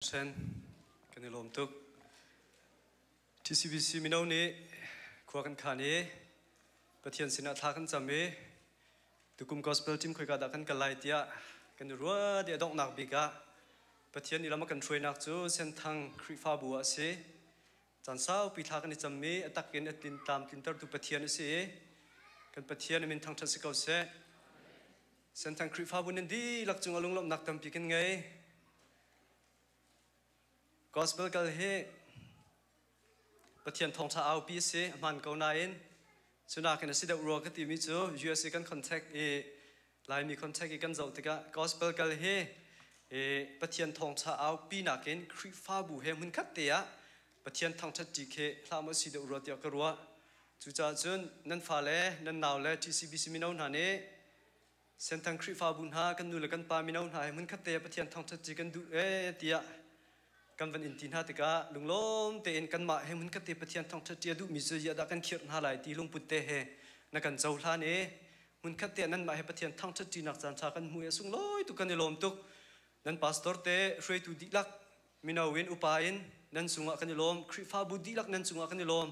Sen kan i lawm tuk. TCBC mino nih khua kan khan i Pathian sinah thla kan cam i tukum gospel team khoika dah kan kal lai tiah kan i ruat i a donghnak bik ah Pathian i lam a kan hruainak cu Senthang Khrihfabu ah a si. Caan saupi thla kan i cammi a tak in a tlin tlam tlintertu Pathian a si i kan Pathian a min thangṭhat si ko seh. Senthang Khrihfabu nan dihlak cungah lunglawmhnak tampi kan ngei. Gospel kal hi Pathian thawngṭha aupi a si, a hmaan ko nain cunakin a si deuh rua ka timi cu USA kan contact i Laimi contact i kan zoh tikah gospel kal hi i Pathian thawngṭha aupi nakin Khrihfabu he hmunkhat te ah Pathian thangṭhat ṭi khi hlah maw si deuh rua tiah ka ruah. Cucaah cun nan fale, nan naule TCBC mino hna nih Senthang Khrihfabu hna kan nu le kan pa mino hna he hmunkhat te ah Pathian thangṭhat ci kan duh ee tiah kan van in ti hna tikah lunglawm tein kanmah he hmunkhat te Pathian thangṭhat ṭi a duhmi cu ziah dah kan khirh hna lai ti lungput te he na kan cohlan i hmunkhat te ah nanmah he Pathian thangṭhat ṭinak caan ṭha kan hmu i a sunglawi tuk kan i lawm tuk. Nan pastor te hruaitu dihlak mino in upa in nan cungah kan i lawm Khrihfabu dihlak nan cungah kan i lawm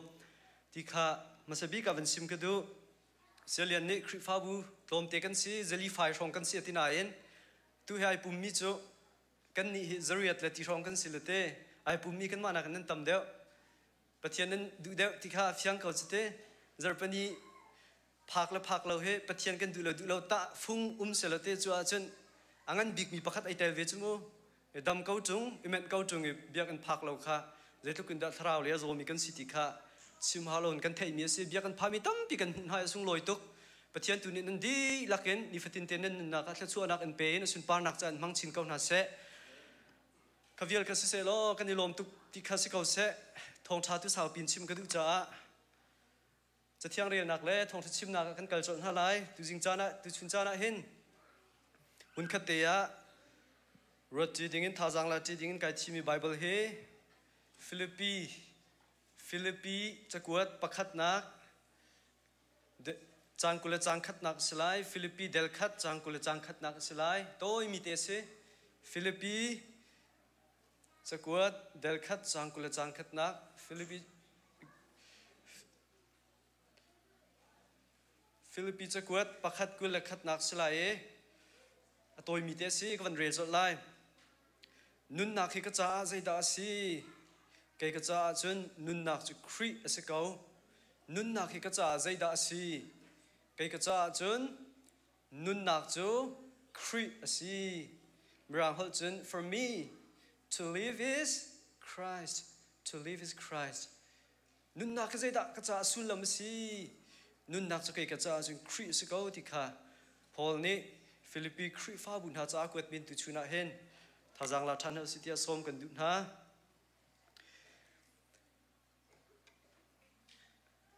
ti kha hmasa bik ah van sim ka duh. Sialian nih Khrihfabu tlawmte kan si, zali fai hrawng kan si a ti nain tu hi ai pummi cu kannih hi zariat le ti hrawng kan si le te ai pummi kanmah nakin nan tam deuh. Pathian nan duh deuh ti kha a fiang ko cu te. Zarhpini phak le phak lo hi Pathian kan duh lo duh lo tah fung um se lo te cu ahcun a ngan bikmi pakhat ai tel ve cu mu. Dam ko ṭung, i menh ko ṭung i biakinn phak lo kha zeitluk in dah thlarau lei a zawmi kan si ti kha chim hau loin kan theihmi a si. Biakinn phami tampi kan hmuh hna i a sunglawi tuk. Pathian tu nih nan dihlak in nifatin te nan nunnak ah thluachuahnak in pe in a sunparnak ca in hmang chin ko hna seh. Kha vial kha siseh law kan i lawm tuk ti kha si ko seh. Thawngṭha tu saupi in chim ka duh caah Cathiang relnak le thawngṭha chimnak ah kan kal colh hna lai. Tuzing caan ah, tuchun caan ah hin hmunkhat te ah ruatṭi dingin thazaang la ṭi dingin kai thimi Baibal hi Filipi Filipi cakuat pakhatnak caang 20 le caang khatnak a si lai. Filipi del khat caang 20 le caang khatnak a si lai. Tawimi te a si. Filipi cakuat del khat caang 20 le caang khatnak Filipi Filipi cakuat pakhat 21nak si lai i a tawimi te a si ka van rel colh lai. Nunnak hi ka caah zeidah a si? Kei ka caah cun nunnak cu Khrih a si ko. Nunnak hi ka caah zeidah a si? Kei ka caah cun nunnak cu Khrih a si. Mirang holh cun for me to live is Christ. To live is Christ. Nunnak hi zeidah ka caah sullam a si? Nunnak cu kei ka caah cun Khrih a si ko ti kha Paul nih Filipi Khrihfabu hna caah kuatmi tuchun ah hin thazaang la ṭhan hna usih tiah sawm kan duh hna.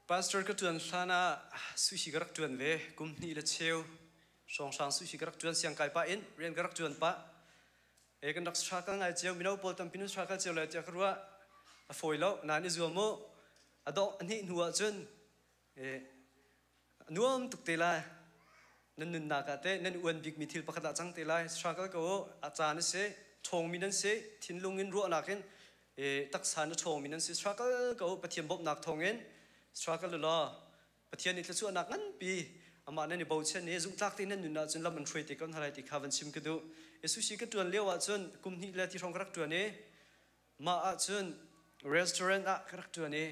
Pastor ka ṭuan hlan ah sushi ka rak ṭuan ve kum hnih le cheu hrawnghrang sushi ka rak ṭuan siangkai pah in rian ka rak ṭuan pah. E kan rak struggle ngai cio mino pawl tampi nan struggle cio lai tiah ka ruah a fawi lo nain i zuam u a dawh a hnih hnu ah cun e nuam tuk te lai nan nunnak ah teh nan uan bikmi thil pakhat ah cang te lai struggle ko u a caan a si ṭhawngmi nan si thinlung in ruahnak in e taksa na ṭhawngmi nan si struggle ko u Pathian bawmhnak thawngin struggle u law Pathian nih thluachuahnak nganpi amah nan i bochan i zumhtlak tein nan nun ahcun lam an hruai te ko hna lai ti kha van chim ka duh. Sushi ka ṭuan lio ahcun kum hnih le ti hrawng ka rak ṭuan i mah ahcun restaurant ah ka rak ṭuan i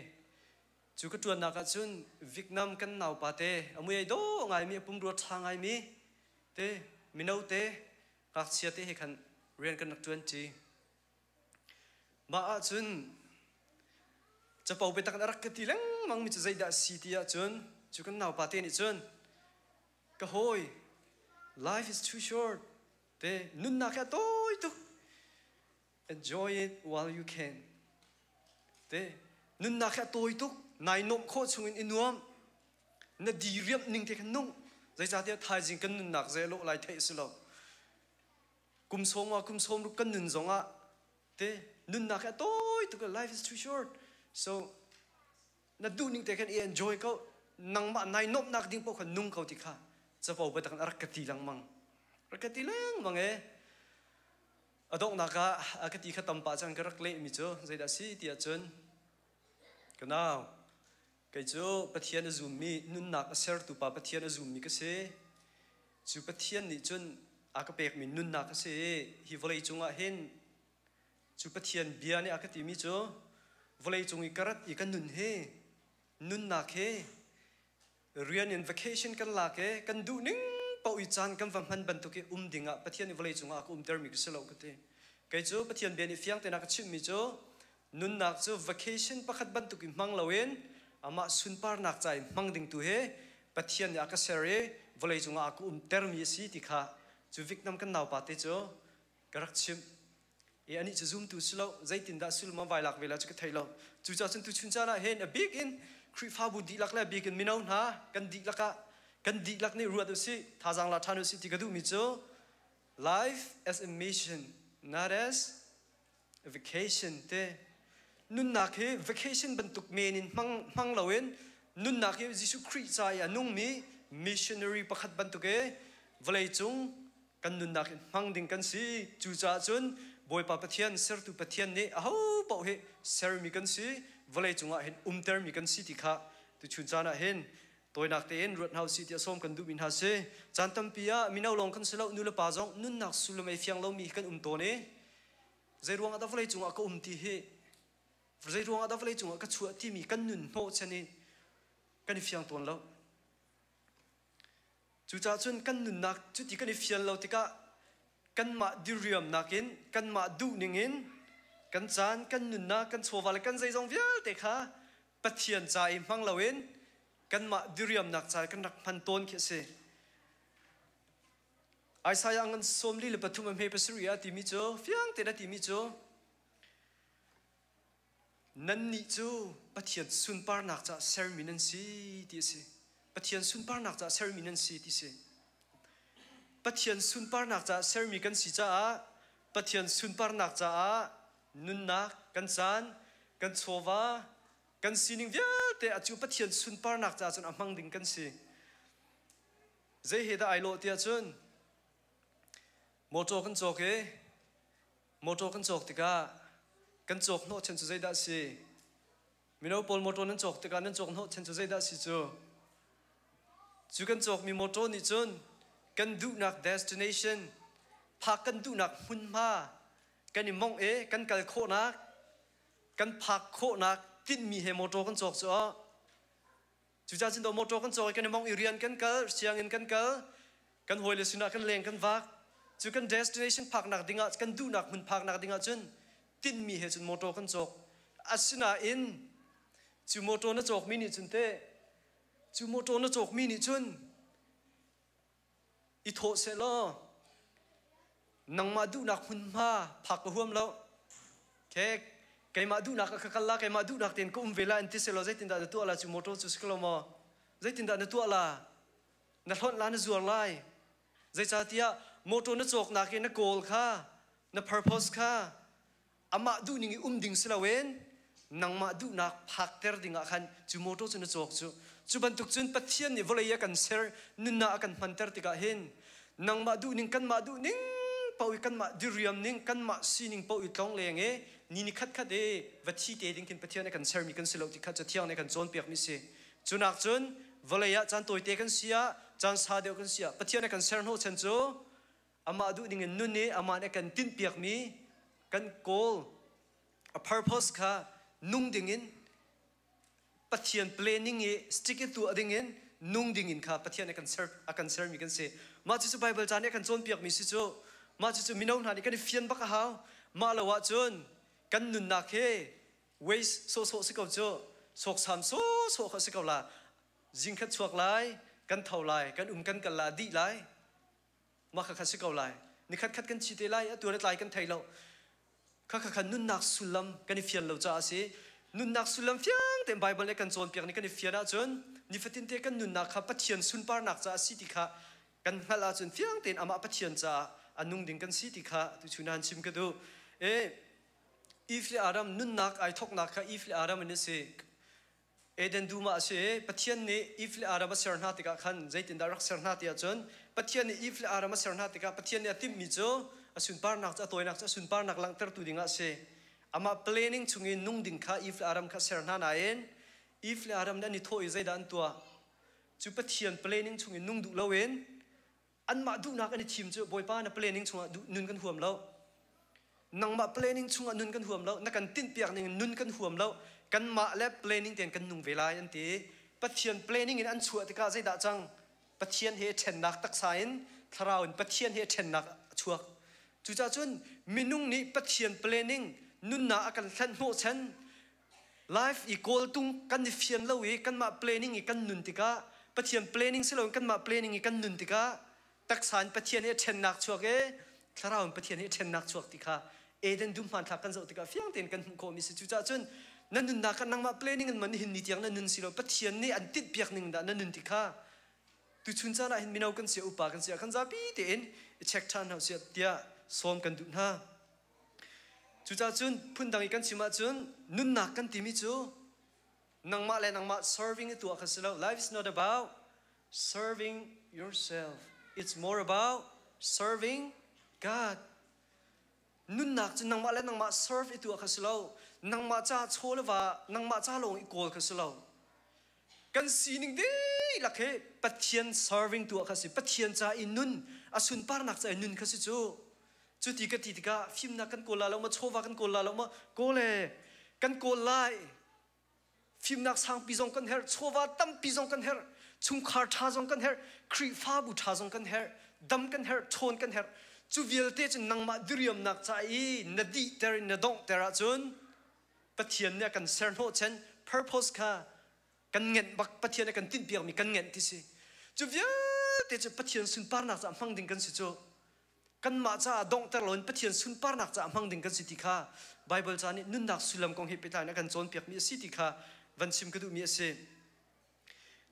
cu ka ṭuannak ahcun Vietnam kan naupa te a mui ai dawh ngaimi a pumrua ṭha ngaimi te mino te ngakchia te he khan rian kan rak ṭuan ṭi. Mah ahcun capo biatak in a rak ka ti lengmangmi cu zeidah a si ti ahcun cu kan naupa te nih cun ka hawi life is too short te nunnak hi a tawi tuk enjoy it while you can te nunnak hi a tawi tuk nai nuamh khawh chungin i nuam na diriamh ning te khan nung zeicahtiah thaizing kan nunnak zei a lawh lai theih a si lo Kum sawm ah kum 60 kan nun zongah te nunnak hi a tawi tuk life is too short. So na duh ning te khan i enjoy ko nangmah nai nuamhnak ding paoh kha nung ko ti kha capo biatak in a rak ka ti lengmang rak ka ti lengmang e. A donghnak ah a ka ti kha tam pah cang ka rak lehmi cu zeidah si ti ahcun ka nau kei cu Pathian a zummi nunnak a sertu pa Pathian a zummi ka si. Cu Pathian nih cun a ka pekmi nunnak a si i hi vawlei cungah hin cu Pathian bia nih a ka timi cu vawlei cung i ka rat i ka nun hi nunnak hi rian in vacation kan lak i kan duh ning paoh i caan kan va hman bantuk i um ding ah Pathian nih vawlei cungah a ka umtermi ka si lo ka ti. Kei cu Pathian bia nih fiang tein a ka chimhmi cu nunnak cu vacation pakhat bantuk i hmang loin amah sunparnak ca i hmang ding tu hi Pathian nih a ka ser i vawlei cungah a ka umtermi a si ti kha cu Vietnam kan naupa te cu ka rak chimh. I anih cu zumtu si lo zeitindah sullam an vai lak ve la cu ka thei lo. Cucaah cun tuchun caan ah hin a bik in Khrihfabu dihlak le a bik in mino hna kan dihlak ah kan dihlak nih ruat usih thazaang la ṭhan usih ti ka duhmi cu life as a mission not as a vacation te nunnak hi vacation bantuk men in hmang hmang loin nunnak hi Jesuh Khrih ca i a nungmi missionary pakhat bantuk i vawlei cung kan nunnak in hmang ding kan si. Cucaah cun Bawipa Pathian sertu Pathian nih aho paoh hi sermi kan si, vawlei cungah hin umtermi kan si ti kha tuchun caan ah hin tawinak tein ruat hna usih tiah sawm kan duhmi hna si. Caan tampi ah mino lawng kan si lo, nu le pa zong nunnak sullam ei fiang lomi kan um tawn i zei ruangah dah vawlei cungah ka um ti hi zei ruangah dah vawlei cungah ka chuah timi kan nun hnawhchan i kan i fiang tawn lo. Cucaah cun kan nunnak cuti kan i fian lo tikah kanmah diriamnak in kanmah duhning in kan caan, kan nunnak, kan chawva le kan zeizong vialte kha Pathian ca i hmang loin kanmah diriamnak ca i kan rak hman tawn khi a si. Isaiah ngan 43 a hme pasarih ah timi cu fiang tein a timi cu Nannih cu Pathian sunparnak caah sermi nan si ti a si. Pathian sunparnak caah sermi nan si ti si. Pathian sunparnak caah sermi kan si caah Pathian sunparnak caah nunnak, kan caan, kan chawva, kan sining vialte a cu Pathian sunparnak caah cun a hmang ding kan si. Zei he dah ai lawh tiah cun motor kan cawk i Motor kan cawk tikah kan cawk hnawhchan cu zeidah a si? Mino pawl motor nan cawk tikah nan cawk hnawhchan cu zeidah a si cu? Cu kan cawkmi motor nih cun kan duhnak destination, phak kan duhnak hmunhma kan i mongh i kan kal khawhnak, kan phak khawhnak tinhmi he motor kan cawk cu ah Cucaah cun motor kan cawk i kan i mong i rian kan kal, sianginn kan kal, kan hawile sinah kan leng kan vak. Cu kan destination phaknak dingah kan duhnak hmun phaknak dingah cun tinhmi he cun motor kan cawk. Asinain cu motor na cawkmi nih cun teh cu motor na cawkmi nih cun i thawh sehlaw nangmah duhnak hmunhma phak ka huam lo ke keimah duhnak ah ka kal la keimah duhnak tein ka um ve la in ti selaw zeitindah na tuah la cu motor cu si ko lo maw zeitindah na tuah la na hlonh la na zuar lai zeicahtiah motor na cawknak i na goal kha na purpose kha amah duhning i um ding si loin nangmah duhnak phakter dingah khan cu motor cu na cawk cu cu bantuk cun Pathian nih vawlei a kan ser nunnak a kan hmanter tikah hin nangmah duhning kanmah duhning paoh i kanmah diriam ning kanmah sining paoh i tlong leng i ni ni khat khat i va thi te ding khin Pathian a kan sermi kan si lo ti kha Cathiang nih a kan cawnpiakmi si cunak cun vawlei ah caan tawite kan si ah caan sa deuh kan si ah Pathian a kan ser hnawhchan cu amah duhning in nun i amah nih a kan tinhpiakmi kan goal a purpose kha nung dingin Pathian planning i stick i tuah dingin nung dingin kha Pathian a kan ser a kan sermi kan si. Mah cucu Bible ca nih a kan cawnpiakmi si cu mah cucu mino hna nih kan i fian bak a hau. Mah lo ahcun kan nunnak hi waste sawhsawh si ko cu sawksam sawhsawh kha si ko la zingkhat chuak lai kan tho lai kan um kan kal la dih lai mah kha kha si ko lai nikhat khat kan thi te lai atu le tlai kan thei lo kha kha kha nunnak sullam kan i fian lo caah a si nunnak sullam fiang tein Bible nih kan cawnpiak ni kan i fian ahcun nifatin te kan nunnak kha Pathian sunparnak caah a si ti kha kan hngalh ahcun fiang tein amah Pathian caah a nung ding kan si ti kha tuchun ah chim ka duh e Eve le Adam nunnak ai thoknak kha Eve le Adam in a si Eden dum ah a si i Pathian nih Eve le Adam a ser hna tikah khan zeitindah a rak ser hna ti ahcun Pathian nih Eve le Adam a ser hna tikah Pathian nih a timhmi cu A sunparnak cu a tawinak cu a sunparnak langhtertu dingah a si. Amah planning chungin nung ding kha Eve le Adam kha ser hna nain Eve le Adam nih an i thawh i zeidah an tuah? Cu Pathian planning chungin nung duh loin anmah duhnak an i thim cu Bawipa na planning chungah nun kan huam lo. Nangmah planning chungah nun kan huam lo. Na kan tinhpiak ning in nun kan huam lo. Kanmah le planning tein kan nung ve lai an ti. Pathian planning in an chuah tikah zeidah cang? Pathian he ṭhennak taksa in thlarau in Pathian he ṭhennak a chuak. Cucaah cun minung nih Pathian planning nunnak a kan hlen hnawhchan life i kawltung kan i fian lo i kanmah planning i kan nun tikah Pathian planning si loin kanmah planning i kan nun tikah taksa in Pathian he ṭhennak chuak i thlarau in Pathian he ṭhennak chuak ti kha Eden dum hmanthlak kan zoh tikah fiang tein kan hmuh khawhmi si. Cucaah cun na nunnak ah nangmah planning in man nihin ni tiang na nun si lo Pathian nih an tinhpiak ning dah na nun ti kha tuchun caan ah hin mino kan si upa kan si kan zapi tein i check ṭhan hna usih tiah sawm kan duh hna. Cucaah cun phundang i kan chim ahcun nunnak kan timi cu nangmah le nangmah serving i tuah kha si lo. Life is not about serving yourself. It's more about serving God. Nunnak cu nangmah le nangmah serve i tuah kha si lo. Nangmah ca chaw le va, nangmah ca lawng i kawl kha si lo. Kan sining dihlak hi Pathian serving tuah kha si. Pathian ca i nun, a sunparnak ca i nun kha si cu. Cuti ka ti tikah fimnak kan kawl la lo ma, chawva kan kawl la lo ma, kawl e, kan kawl lai. Fimnak sangpi zong kan herh, chawva tampi zong kan herh, chungkhar ṭha zong kan herh, Khrihfabu ṭha zong kan herh, dam kan herh, ṭhawn kan herh. Cu vialte cu nangmah diriamnak ca i na dihter in na donghter ahcun Pathian nih a kan ser hnawhchan purpose kha kan ngenh bak Pathian a kan tinhpiakmi kan ngenh ti si. Cu vialte cu Pathian sunparnak caah hmang ding kan si cu. Kanmah caah donghter loin Pathian sunparnak caah hmang ding kan si ti kha Baibal ca nih nunnak sullam kong he pehtlai in a kan cawnpiakmi a si ti kha van chim ka duhmi a si.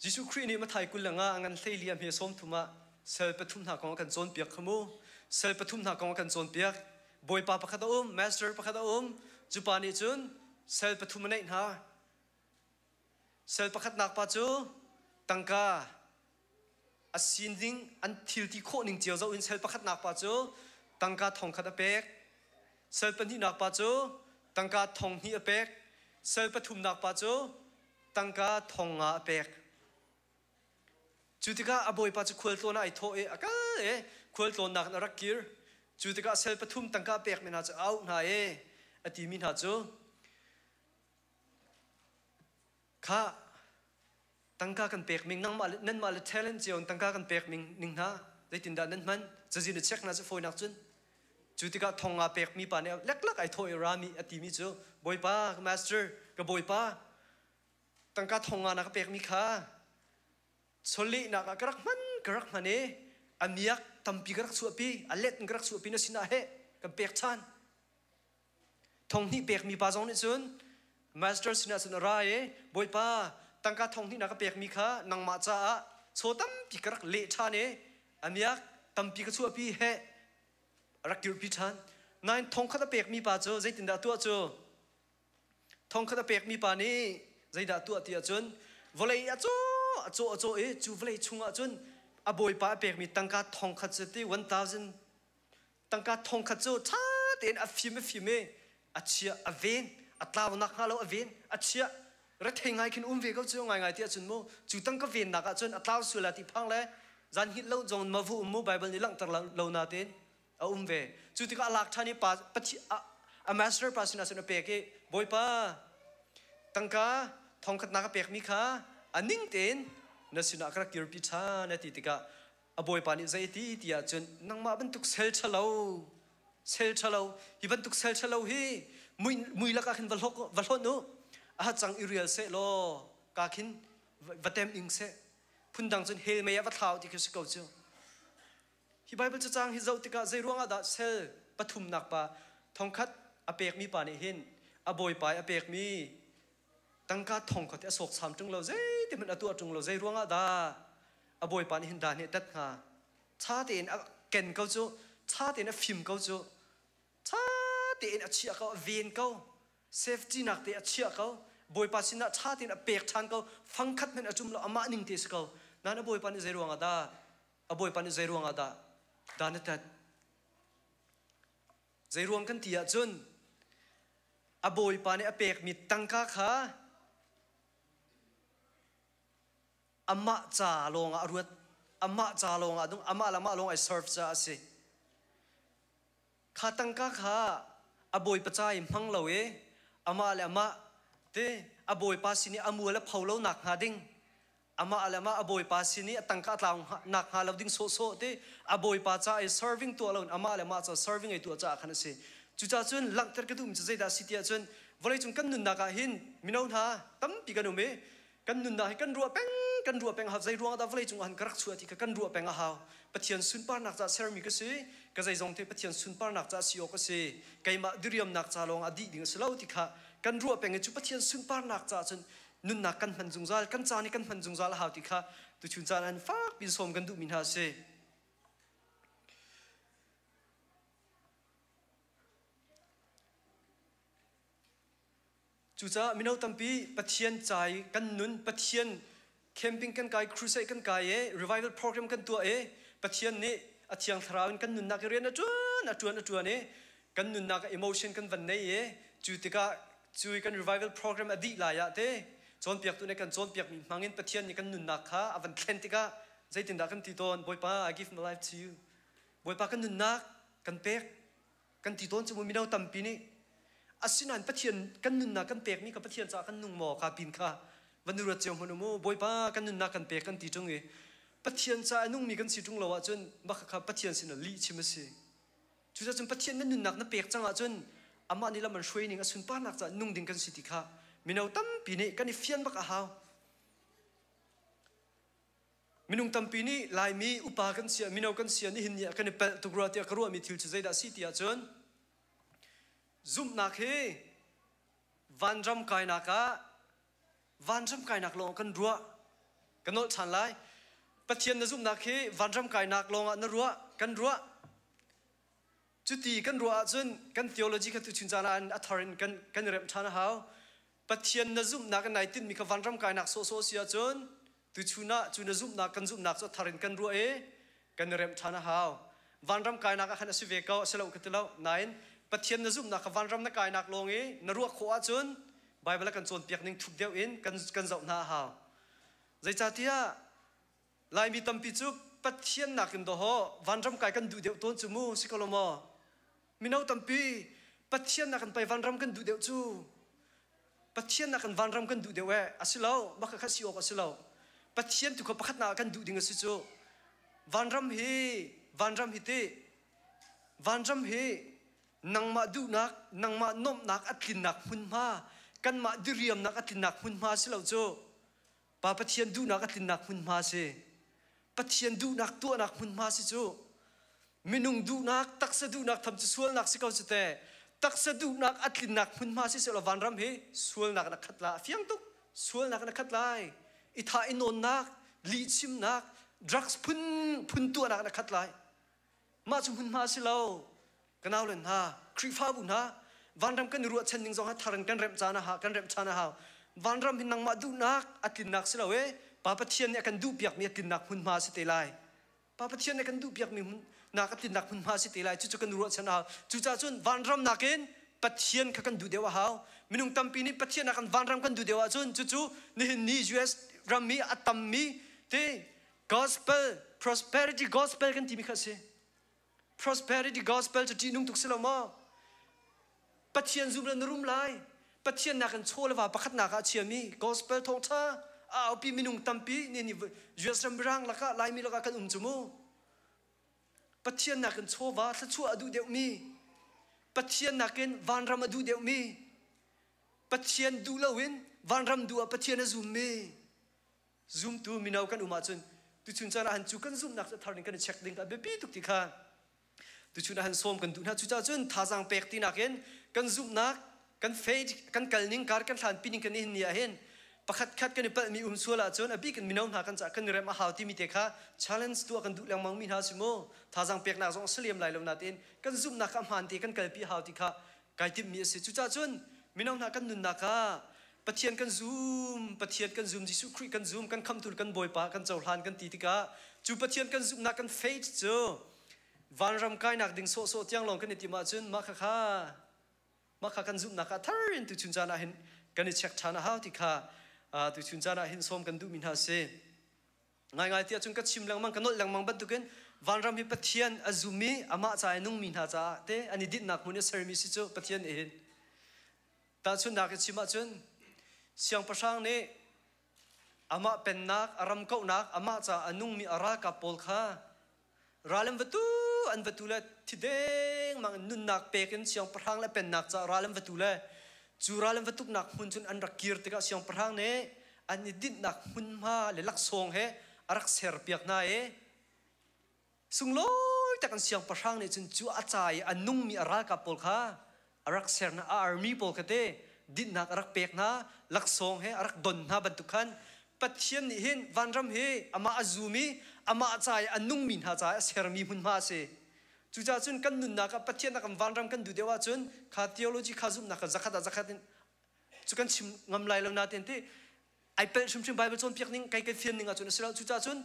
Jesuh Khrih nih Matthai 25 a ngan 14 a hme 30 ah sal pathum hna kong a kan cawnpiak kha mu. Sal pathum hna kong a kan cawnpiak. Bawipa pakhat a um, master pakhat a um. Cu pa nih cun sal pathum a neih hna. Sal pakhatnak pa cu tangka a sining an thil ti khawh ning cio zoh in sal pakhatnak pa cu tangka thong khat a pek. Sal pahnihnak pa cu tangka thong hnih a pek. Sal pathumnak pa cu tangka thong nga a pek. Cu tikah a bawipa cu khualtlawn ah ai thawh i a kal i khualtlawnnak in a rak kir. Cu tikah sal pathum tangka a pekmi hna cu a auh hna i a timi hna cu, Khah, tangka kan pek ning nangmah le nanmah le talent cio in tangka kan pek ning ning hna zeitindah nan hman cazin i check hna cu fawinak cun cu tikah thong nga pekmi pa nih leklak ai thawh i rami a timi cu bawipa ka master ka bawipa tangka thong nga na ka pekmi kha chawlehnak ah ka rak hman ka rak hman i a miak tampi ka rak chuahpi a let in ka rak chuahpi na sinah he kan pek ṭhan Thong hnih pekmi pa zong nih cun master sinah cun a ra i Bawipa, tangka thong hnih na ka pekmi kha nangmah caah chaw tampi ka rak leh ṭhan i a miak tampi ka chuahpi heh a rak kirpi ṭhan. Nain thong khat a pekmi pa cu zeitindah a tuah cu? Thong khat a pekmi pa nih zeidah a tuah ti ahcun vawlei a caw a cawh a cawh i cu vawlei chungah cun a bawipa a pekmi tangka thong khat cu ti 1000 Tangka thong khat cu ṭha tein a fim a fim i a chiah, a ven, a tlau nakhnga lo a ven, a chiah. Rethei ngai khin um ve ko cu ngaingai ti ahcun mu cu tangka vennak ahcun a tlau sual ti phang le zan hngilh lo zong ma vu um mu Bible nih langhter lo na tein a um ve. Cu tikah a lak ṭhan i pa pathi a, a master pa sinah cun a pek i Bawipa tangka thongkhat na ka pekmi kha a ning tein na sinah ka rak kirpi ṭhan a ti tikah A bawipa nih zei ti ti ahcun nangmah bantuk sel ṭhalo sel ṭhalo hi bantuk sel ṭhalo hi mui mui lakah khin va hlok va hlonh u a hacang i rial seh law ka khin va tem ing seh phundang cun hell mei ah va thlau ti khi si ko cu hi Bible cacang hi zoh tikah zei ruangah dah sel pathumnak pa thongkhat a pekmi pa nih hin a bawipa i a pekmi tangka thong kha te a sawksam ṭung lo zeiti hmanh a tuah ṭung lo zei ruangah dah a bawipa nih hin dah nih tat hnga ṭha tein a ken ko cu ṭha tein a fim ko cu ṭha tein a chiah ko a ven ko safety nak te a chiah ko bawipa sinah ṭha tein a pek ṭhan ko fangkhat hmanh a ṭum lo amah ning te si ko nain a bawipa nih zei ruangah dah a bawipa nih zei ruangah dah dan a tat. Zeiruang kan ti ahcun a bawipa nih a pekmi tangka kha amah ca lawngah a ruat. Amah ca lawngah a nung, amah le amah lawng ai serve caah a si. Kha tangka kha a bawipa ca i hmang lo i amah le amah te a bawipa sin i a mual a pho lo nak hnga ding amah le amah a bawipa sin i a tangka a tlau nak hnga lo ding sawhsawh te a bawipa ca i serving tuah lo in amah le amah ca serving ei tuah caah khan a si. Cucaah cun langhter ka duhmi cu zeidah a si tiah cun vawleicung kan nunnak ah hin mino hna tampi kan um i kan nunnak hi kan ruah peng kan ruah peng a hau. Zei ruangah dah vawleicung ah hin ka rak chuah ti kha kan ruah peng a hau. Pathian sunparnak caah sermi ka si, ka zeizong te Pathian sunparnak caah si awk a si, keimah diriamnak ca lawng ah dih ding a si lo ti kha kan ruah peng i cu Pathian sunparnak caah cun nunnak kan hman zungzal, kan caan i kan hman zungzal a hau ti kha tuchun caan ah fak piin sawm kan duhmi hna a si. Cucaah mino tampi Pathian ca i kan nun, Pathian camping kan kai, crusade kan kai i revival program kan tuah i Pathian nih a thiang thlarau in kan nunnak i rian a ṭuan, a ṭuan, a ṭuan i kan nunnak ah emotion kan van nei i cu tikah cu i kan revival program a dih lai ah te cawnpiaktu nih kan cawnpiakmi hmangin Pathian nih kan nunnak kha a van thlen tikah zeitindah kan ti tawn? Bawipa, I give my life to you. Bawipa kan nunnak kan pek kan ti tawn cu mu mino tampi nih. Asinain Pathian kan nunnak kan pekmi kha Pathian caah kan nung maw ka pin kha van i ruat cio hmanh u mu. Bawipa kan nunnak kan pek kan ti ṭung i Pathian caah a nungmi kan si ṭung lo ahcun mah kha Pathian sinah lih chim a si. Cucaah cun Pathian na nunnak na pek cang ahcun amah nih lam an hruai ning a sunparnak caah nung ding kan si ti kha mino tampi nih kan i fian bak a hau. Minung tampi nih Laimi upa kan si, mino kan si nihin ni ah kan i palh tuk rua tiah ka ruahmi thil cu zeidah a si ti ahcun zumhnak hi vanram kainak ah vanram kainak lawng kan ruah. Ka nolh ṭhan lai. Pathian na zumhnak hi vanram kainak lawngah na ruah, kan ruah. Cuti kan ruah ahcun kan theology kha tuchun caan ah a thar in kan kan i remh ṭhan a hau. Pathian na zumhnak in nai tinhmi kha vanram kainak sawhsawh si ahcun tuchun ah cu na zumhnak kan zumhnak cu a thar in kan ruah i kan i remh ṭhan a hau. Vanram kainak ah khan a si ve ko, a si lo ka ti lo. Nain Pathian na zumhnak kha vanram na kainak lawng i na ruah khawh ahcun Baibal a kan cawnpiak ning thuk deuh in kan kan zoh hna a hau. Zeicahtiah Laimi tampi cu Pathian nakin dawhaw vanram kai kan duh deuh tawn cu mu si ko lo maw? Mino tampi Pathian nakin pei vanram kan duh deuh cu. Pathian nakin vanram kan duh deuh eh a si lo, mah kha si awk a si lo. Pathian tu kha pakhatnak ah kan duh ding a si cu. Vanram hi vanram hi ti vanram hi nangmah duhnak, nangmah nuamhnak a tlinnak hmunhma, kanmah diriamnak a tlinnak hmunhma si lo cu. Pa Pathian duhnak a tlinnak hmunhma si. Pathian duhnak tuahnak hmunhma si cu. Minung duhnak, taksa duhnak tham cu sualnak si ko cu te. Taksa duhnak a tlinnak hmunhma si selaw vanram hi sualnak in a khat la. A fiang tuk. Sualnak in a khat lai. I thah i nawnnak, lihchimnak, drugs phun phun tuahnak in a khat lai. Mah cu hmunhma a si lo. Ka naule hna, Khrihfabu hna, vanram kan i ruahchan ning zong ha thar in kan remh caan a ha, kan remh caan a hau. Vanram hi nangmah duhnak a tlinnak si lo e. Pa Pathian nih a kan duhpiakmi a tlinnak hmunhma a si te lai. Pa Pathian nih a kan duhpiakmi nak a tlinnak hmunhma a si te lai. Cucu kan ruahchan a hau. Cucaah cun vanram nakin Pathian kha kan duh deuh a hau. Minung tampi nih Pathian nakin vanram kan duh deuh ahcun cucu nihin ni US ram i a tammi te Gospel, prosperity gospel kan timi kha a si. Prosperity gospel cu ṭihnung tuk si lo maw? Pathian zum le na rum lai. Pathian nakin chaw le va pakhatnak ah a chiami gospel thawngṭha a aupi minung tampi nih nih US ram mirang lakah Laimi lakah kan um cu mu. Pathian nakin chawva thluachuah a duh deuhmi, Pathian nakin vanram a duh deuhmi, Pathian duh loin vanram duh ah Pathian a zummi, Zumtu mino kan um ahcun tuchun caan ah han cu kan zumhnak cu thar in kan i check ding a biapi tuk ti kha tuchun ah han sawm kan duh hna. Cucaah cun thazaang pek ti nakin kan zumhnak kan faith kan kal ning kar kan hlan pi ning kan i hin ni ah hin pakhat khat kan i palhmi um sual ahcun a bik in mino hna kan caah kan i rem a hau timi te kha challenge tuah kan duh lengmang mi hna si mu. Thazaang peknak zong a si lem lai lo nain kan zumhnak kha hmaan te kan kalpi a hau ti kha kai timhmi a si. Cucaah cun mino hna kan nunnak ah Pathian kan zum, Pathian kan zum, Jesuh Khrih kan zum, kan khamhtu kan Bawipa kan cohlan kan ti tikah cu Pathian kan zumhnak kan faith cu Vanram kainak ding sawhsawh tiang lawng kan i tim ahcun mah khakha mah kha kan zumhnak ah thar in tuchun caan ah hin kan i check ṭhan a hau ti kha tuchun caan ah hin sawm kan duhmi hna a si. Ngaingai tiah cun ka chim lengmang ka nolh lengmang bantukin vanram hi Pathian a zum i amah ca i nungmi hna caah te an i dinhnak hmun i sermi si cu Pathian nih hin. Tahchunhnak i chim ahcun siangpahrang nih amah pennak a ram kauhnak amah ca a nungmi a ralkap pawl kha ral an va tu an va tu le thi dengmang in nunnak pek in siangpahrang le pennak ca ral an va tu le cu ral an va tuknak hmun cun an rak kir tikah siangpahrang nih an i dinhnak hmunhma le laksawng he a rak serpiak hna i sunglawi tak in siangpahrang nih cun cu a ca i a nungmi a ralkap pawl kha a rak ser hna a army pawl kha te dinhnak a rak pek hna laksawng he a rak don hna bantuk khan Pathian nih hin vanram hi amah a zum i amah ca i a nungmi hna caah a sermi hmunhma a si. Cucaah cun kan nunnak ah Pathian a kan vanram kan duh deuh ahcun kha theology kha zumhnak kha zakhat ah zakhat in cu kan chim ngam lai lo nain ti ai pelh hrimhrim Bible cawnpiak ning kai kan fian ning ahcun a si lo. Cucaah cun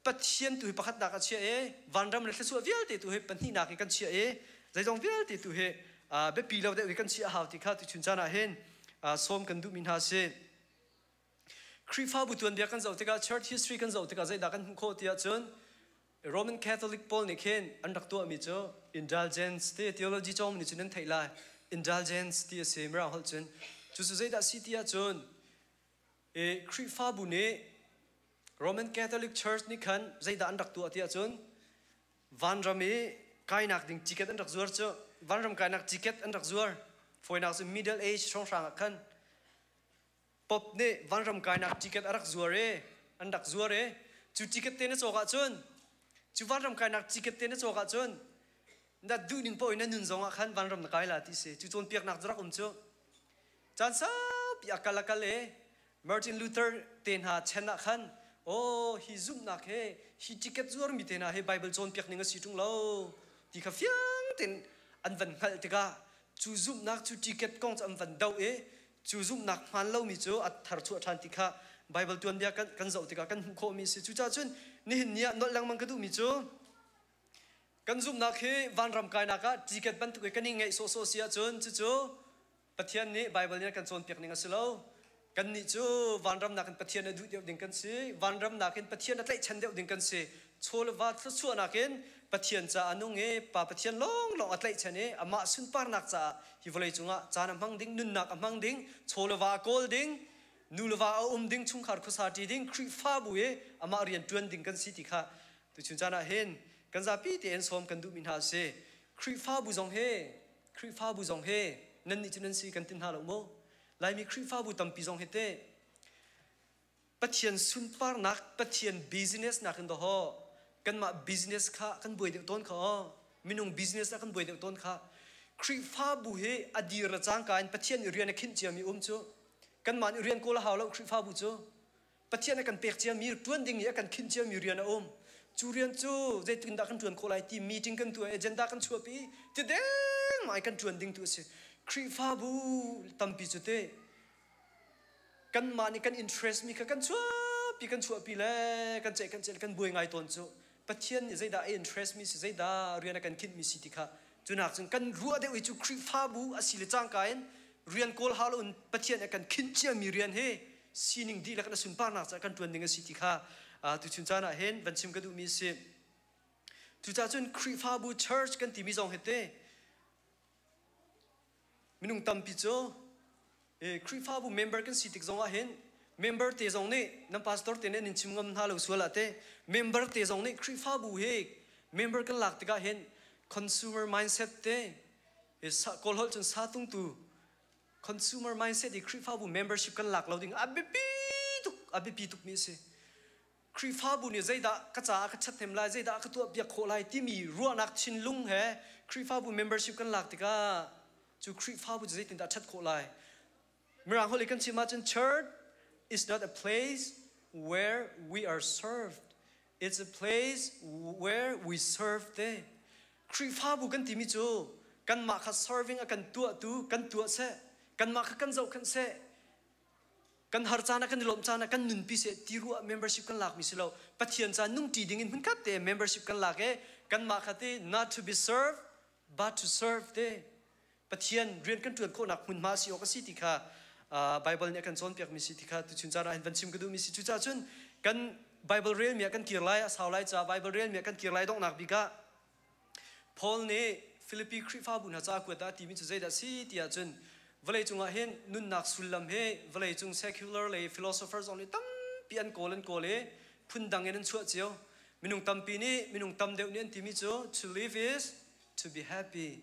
Pathian tu hi pakhatnak a chiah i vanram le thluachuah vialte tu hi pahnihnak i kan chiah i zeizong vialte tu hi biapi lo deuh i kan chiah a hau ti kha tuchun caan ah hin sawm kan duhmi hna a si. Khrihfabu tuanbia kan zoh tikah church history kan zoh tikah zeidah kan hmuh khawh ti ahcun Roman Catholic pawl nih khin an rak tuahmi cu indulgence ti theology cawng nih cun nan theih lai indulgence ti a si mirang holh cun cu cu zeidah si ti ahcun Khrihfabu nih Roman Catholic Church nih khan zeidah an rak tuah ti ahcun vanram i kainak ding ticket an rak zuar cu vanram kainak ticket an rak zuar fawinak cu middle age hrawnghrang ah khan Pope nih vanram kainak ticket a rak zuar i an rak zuar i cu ticket te na cawk ahcun cu vanram kainak ticket te na cawk ahcun na duhning paoh in na nun zong ah khan vanram na kai la ti si cu cawnpiaknak cu rak um cu caan saupi a kal a kal i Martin Luther te hna chen ah khan oh hi zumhnak he hi ticket zuarmi te hna hi Bible cawnpiak ning a si ṭung lo ti kha fiang tein an van hngalh tikah cu zumhnak cu ticket kong cu an van doh i Cu zumhnak hmaan lomi cu a tharchuah ṭhan ti kha Baibal tuanbia kan zoh tikah kan hmuh khawhmi a si. Cucaah cun nihin ni ah nolh lengmang ka duhmi cu kan zumhnak hi vanram kainak ah ticket bantuk i kan i ngeih sawhsawh si ahcun cucu Pathian nih Baibal nih a kan cawnpiak ning a si lo. Kannih cu vanram nakin Pathian a duh deuh ding kan si. Vanram nakin Pathian a tlaihchan deuh ding kan si. Chaw le va thluachuahnak in Pathian caah a nung i Pa Pathian lawnglawng a tlaihchan i amah sunparnak caah hi vawlei cungah caan a hmang ding, nunnak a hmang ding, chaw le va a kawl ding, nu le va a um ding, chungkhar khuasa ṭi ding, Khrihfabu i amah rian ṭuan ding kan si ti kha tuchun caan ah hin kan zapi tein sawm kan duhmi hna a si. Khrihfabu zong hi Khrihfabu zong hi nannih cu nan si kan ti hna lo maw? Laimi Khrihfabu tampi zong hi teh Pathian sunparnak, Pathian business nakin dawhaw kanmah business kha kan buai deuh tawn kha aw. Minung business ah kan buai deuh tawn kha. Khrihfabu hi a dir le cangka in Pathian nih rian a khinh ciami um cu. Kanmah nih rian kawl a hau lo Khrihfabu cu. Pathian a kan pek ciami ṭuan ding i a kan khinh ciami rian a um. Cu rian cu zeitin dah kan ṭuan khawh lai ti meeting kan tuah agenda kan chuahpi ti dengmang kan ṭuan ding tu a si. Khrihfabu tampi cu teh kanmah nih kan interest mi kha kan chuahpi kan chuahpi le kan ceih kan ceih kan buai ngai tawn cu Pathian nih zeidah a interest mi si zeidah rian a kan khinh mi si ti kha cunak cun kan ruah deuh hi cu Khrihfabu a si le cangka in rian kawl hau loin Pathian a kan khinh cia mi rian hi sining dihlak in a sunparnak caah kan ṭuan ding a si ti kha tuchun caan ah hin van chim ka duhmi a si. Cucaah cun Khrihfabu church kan timi zong hi te Minung tampi cu Khrihfabu member kan si tik zong ah hin member te zong nih nan pastor te nih an in chim ngam hna lo sual ah te member te zong nih Khrihfabu hi member kan lak tikah hin consumer mindset te Kawl holh cun satungtu consumer mindset i Khrihfabu membership kan lak lo ding a biapi tuk a biapi tukmi a si. Khrihfabu nih zeidah ka caah ka ṭhathnem lai, zeidah ka tuahpiak khawh lai timi ruahnak thinlung he Khrihfabu membership kan lak tikah cu Khrihfabu cu zeitindah ṭhat khawh lai? Mirang holh i kan chim ahcun church is not a place where we are served. It's a place where we serve te. Khrihfabu kan timi cu kanmah kha serving a kan tuahtu kan tuah seh, kanmah kha kan zohkhenh seh, Kan har caan ah kan i lawmh caan ah kan nunpi seh ti ruah membership kan lakmi si lo. Pathian ca nungṭi ding in hmunkhat te membership kan lak i Kanmah kha ti not to be served but to serve te Pathian rian kan ṭuan khawhnak hmunhma si awk a si ti kha Bible nih a kan cawnpiakmi si ti kha tuchun caan ah hin van chim ka duhmi si. Cucaah cun kan Bible relmi ah kan kir lai, a sau lai caah Bible relmi ah kan kir lai. Donghnak bik ah Paul nih Filipi Khrihfabu hna ca kuat ah a timi cu zeidah a si ti ahcun, vawlei cungah hin nunnak sullam hi vawlei cung secular lei philosophers zong nih tampi an kawl an kawl i phundang in an chuah cio. Minung tampi nih, minung tam deuh nih an timi cu to live is to be happy.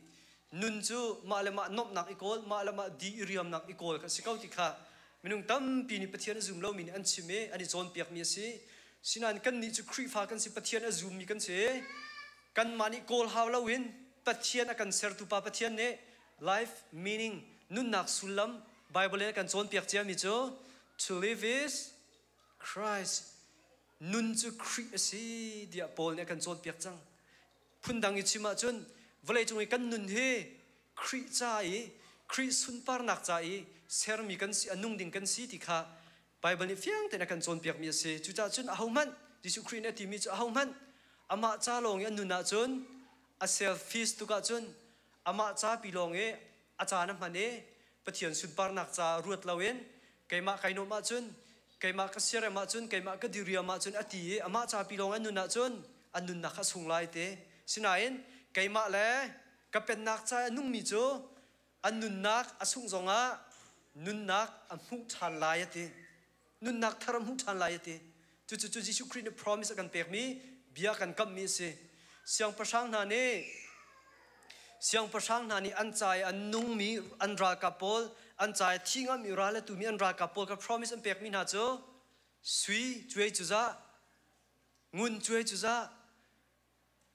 Nun cu mah le mah nuamhnak i kawl, mah le mah di i riamnak i kawl kha a si ko ti kha minung tampi nih, Pathian a zum lomi nih an chim i an i cawnpiakmi a si. Sinain kannih cu Khrihfa kan si, Pathian a zummi kan si. Kanmah nih kawl hau loin Pathian a kan sertu Pa Pathian nih life meaning, nunnak sullam, Bible in a kan cawnpiak ciami cu to live is Christ, nun cu Khrih a si tiah Paul nih a kan cawnpiak cang. Phundang i chim ahcun vawleicung i kan nun hi Khrih ca i, Khrih sunparnak ca i sermi kan si, a nung ding kan si ti kha Baibal nih fiang tein a kan cawnpiakmi a si. Cucaah cun ahohmanh, Jesuh Khrih nih a timi cu, ahohmanh amah ca lawng i a nun ahcun, a selfish tuk ahcun, amah ca pi lawng i a caan a hman i Pathian sunparnak ca ruat loin, keimah kai nuamh ahcun, keimah ka siarem ahcun, keimah ka diriam ahcun a ti i amah ca pi lawng a nun ahcun a nunnak kha a sung lai ti. Sinain keimah le ka pennak ca i a nungmi cu an nunnak a sungh zongah nunnak a hmuh ṭhan lai a ti. Nunnak thar a hmuh ṭhan lai a ti. Cucu cu Jesuh Khrih nih promise a kan pekmi bia kan kamhmi a si. Siangpahrang hna nih an ca i an nungmi an ralkap pawl, an ca i thi ngami ral a tumi an ralkap pawl kha promise an pekmi hna cu sui cuai cu zah, ngun cuai cu zah,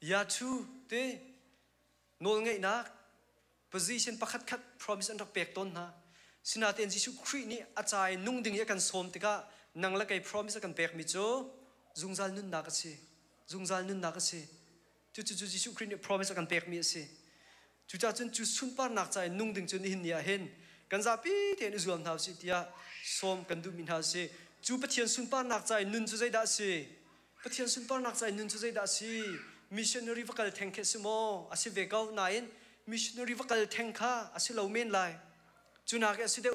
yachu te nawlngeihnak position pakhat khat promise an rak pek tawn hna. Sinain Jesuh Khrih nih a ca i nung ding i a kan sawm tikah nang le kei promise a kan pekmi cu zungzal nunnak a si. Zungzal nunnak a si. Cucu cu Jesuh Khrih nih promise a kan pekmi a si. Cucaah cun cu sunparnak ca i nung ding cu nihin ni ah hin kan zapi tein i zuam hna usih tiah sawm kan duhmi hna a si. Cu Pathian sunparnak ca i nun cu zeidah a si? Pathian sunparnak ca i nun cu zeidah a si? Missionary va kal theng khi a si maw? A si ve ko nain missionary va kal theng kha a si lo men lai. Cu nak i a si deuh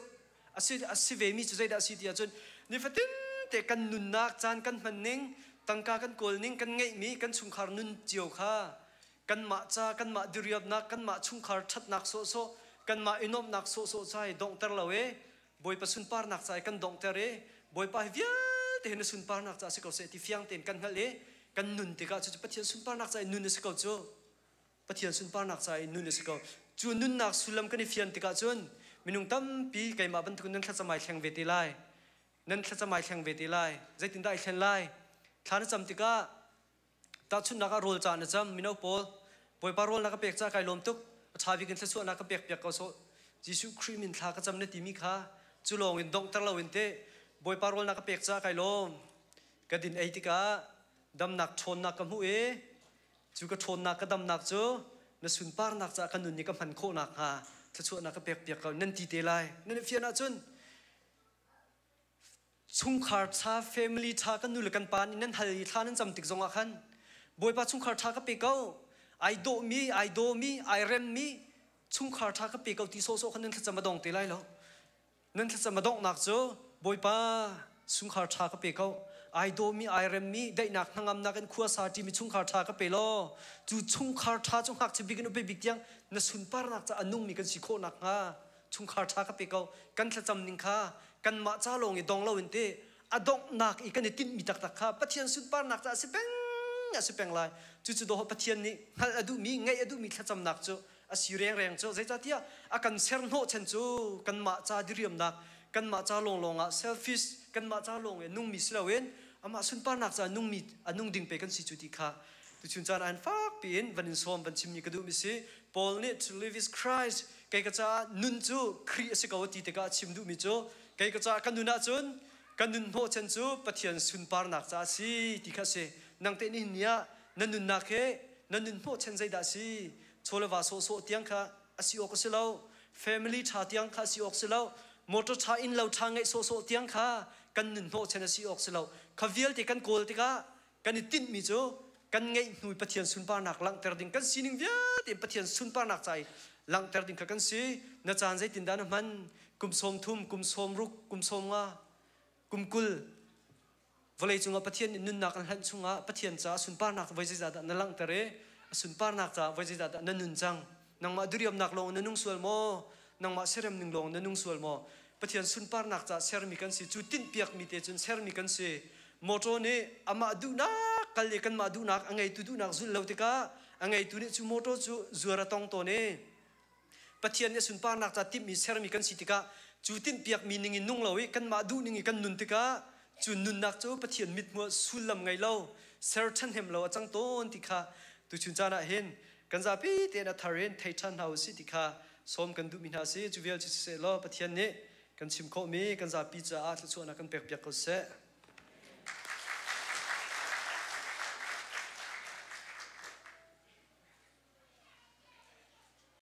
a si a si ve mi cu zeidah a si ti ahcun, nifatin te kan nunnak caan kan hman ning, tangka kan kawl ning, kan ngeihmi kan chungkhar nun cio kha kanmah ca, kanmah diriamnak, kanmah chungkhar ṭhatnak sawhsawh, kanmah i nuamhnak sawhsawh ca i donghter lo i Bawipa sunparnak ca i kan donghter i Bawipa hi vialte hi na sunparnak ca si ko seh ti fiang tein kan hngalh i kan nun tikah, cucu Pathian sunparnak ca i nun a si ko cu. Pathian sunparnak ca i nun a si ko cu. Nunnak sullam kan i fian tikah cun minung tampi keimah bantuk nan thlacam ai thleng ve te lai, nan thlacam ai thleng ve te lai. Zeitindah ai thlen lai? Thla na cam tikah, tahchunhnak ah, rawl ca na cam, mino pawl, Bawipa, rawl na ka pek ca kai lawm tuk, a ṭha bik in thluachuahnak ka pek piak ko sawh, Jesuh Khrih min thla ka cam na timi kha cu lawng in donghter loin teh, Bawipa, rawl na ka pek ca kai lawm, ka din ei tikah damnak ṭhawnnak ka hmuh i cu ka ṭhawnnak ka damnak cu na sunparnak caah ka nun i ka hman khawh nakhnga thluachuahnak ka pek piak ko nan ti te lai. Nan i fian ahcun chungkhar ṭha, family ṭha kan nu le kan pa nih nan hal i thla nan cam tik zongah khan, Bawipa, chungkhar ṭha ka pe ko, ai dawhmi, ai dawmi, ai remmi chungkhar ṭha ka pe ko ti sawhsawh khan nan thlacam a dong te lai lo. Nan thlacam a donghnak cu, Bawipa, chungkhar ṭha ka pe ko, ai dawmi, ai remmi, daihnak hnangamnak in khua sa ṭimi chungkhar ṭha ka pe law, cu chungkhar ṭha cu ngakchia bik in upe bik tiang na sunparnak ca a nungmi kan si khawh nakhnga chungkhar ṭha ka pe ko. Kan thlacam ning kha kanmah ca lawng i dong loin te a donghnak i kan i tinhmi taktak kha Pathian sunparnak ca a si peng, a si peng lai. Cucu dawh Pathian nih hngalh a duhmi, ngaih a duhmi thlacamnak cu a si rengreng cu. Zeicahtiah a kan ser hnawhchan cu kanmah ca diriamnak, kanmah ca lawnglawng ah, selfish, kanmah ca lawng i nungmi si loin amah sunparnak ca nungmi, a nung ding pe kan si cu ti kha tuchun caan ah fak piin van in sawm, van chimmi ka duhmi si. Paul nih "To live is Christ," kei ka caah nun cu Khrih a si ko ti tikah a chim duhmi cu kei ka caah ka nun ahcun ka nun hnawhchan cu Pathian sunparnak caah a si ti kha a si. Nang teh nihin ni ah na nunnak he na nun hnawhchan zeidah a si? Chaw le va sawhsawh tiang kha a si awk a si lo, family ṭha tiang kha a si awk si lo, motor ṭha, inn lo ṭha ngeih sawhsawh tiang kha kan nun hnawhchan a si awk si lo. Kha vialte kan kawl tikah kan i tinhmi cu. Kan ngeih hnu Pathian sunparnak langhter ding kan sining vialte Pathian sunparnak ca i langhter ding kha kan si. Na caan zeitindah na hman? Kum 30, kum 60, kum 50, kum 20 vawlei cungah Pathian nih nunnak an hlanh chungah Pathian caah sunparnak voi zeizah dah na langhter i a sunparnak caah voi zeizah dah na nun cang? Nangmah diriamnak lawng na nung sual maw? Nangmah serem ning lawng na nung sual maw? Pathian sunparnak caah sermi kan si. Cu tinhpiakmi te cun sermi kan si. Motor nih amah duhnak kal i kanmah duhnak a ngeitu duhnak zulh lo tikah a ngeitu nih cu motor cu zuar a tong tawn i Pathian nih sunparnak ca timhmi sermi kan si tikah cu tinhpiakmi ning in nung lo i kanmah duh ning i kan nun tikah cu nunnak cu Pathian mithmuh sullam ngei lo, ser ṭhahnem lo a cang tawn ti kha tuchun caan ah hin kan zapi tein a thar in thei ṭhan hna usih ti kha sawm kan duhmi hna si. Cu vial cu siseh law Pathian nih kan chim khawhmi kan zapi caah thluachuahnak kan pekpiak ko seh.